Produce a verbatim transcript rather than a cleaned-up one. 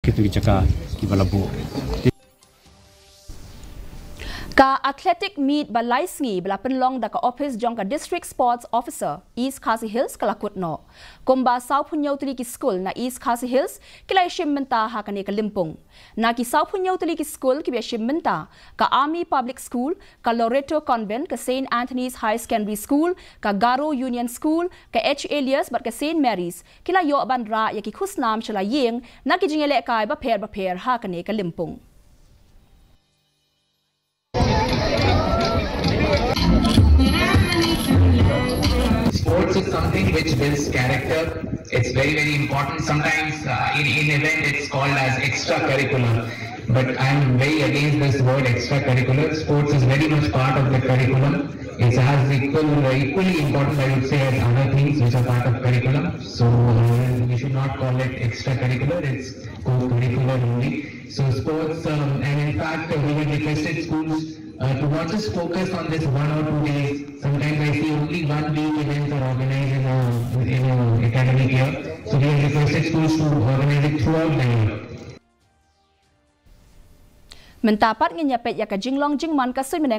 Kito ki jaka kiba la buh. Ka athletic meet ba lai sngi ba la pynlong da ka office jong ka District Sports Officer East Khasi Hills ka la kut noh. Kumba sawphew hynñiew tylli ki skul na East Khasi Hills ki la ïashim bynta ha kane ka lympung. Na ki sawphew hynñiew tylli ki skul kiba ïashim bynta, ka Army Public School, ka Loreto Convent, ka Saint Anthony's Higher Secondary School, ka Garo Union School, ka H Elias bad ka Saint Mary's, ki la ïoh ban rah ïa ki khusnam sha la ïing na ki jingïalehkai bapher bapher ha kane ka lympung. Sports is something which builds character. It's very, very important. Sometimes uh, in, in event it's called as extracurricular. But I'm very against this word extracurricular. Sports is very much part of the curriculum. It's as equal, equally important, I would say, as other things which are part of curriculum. So uh, we should not call it extracurricular. It's co-curricular only. So sports, um, and in fact, uh, we have requested schools uh, to not just focus on this one or two days. Sometimes I see only one week events are organized in a, in a academic year. So we have requested schools to organize it throughout the year. Mynta pat ngin ïa peit ïa ka jinglong jingman ka suiñ bneng.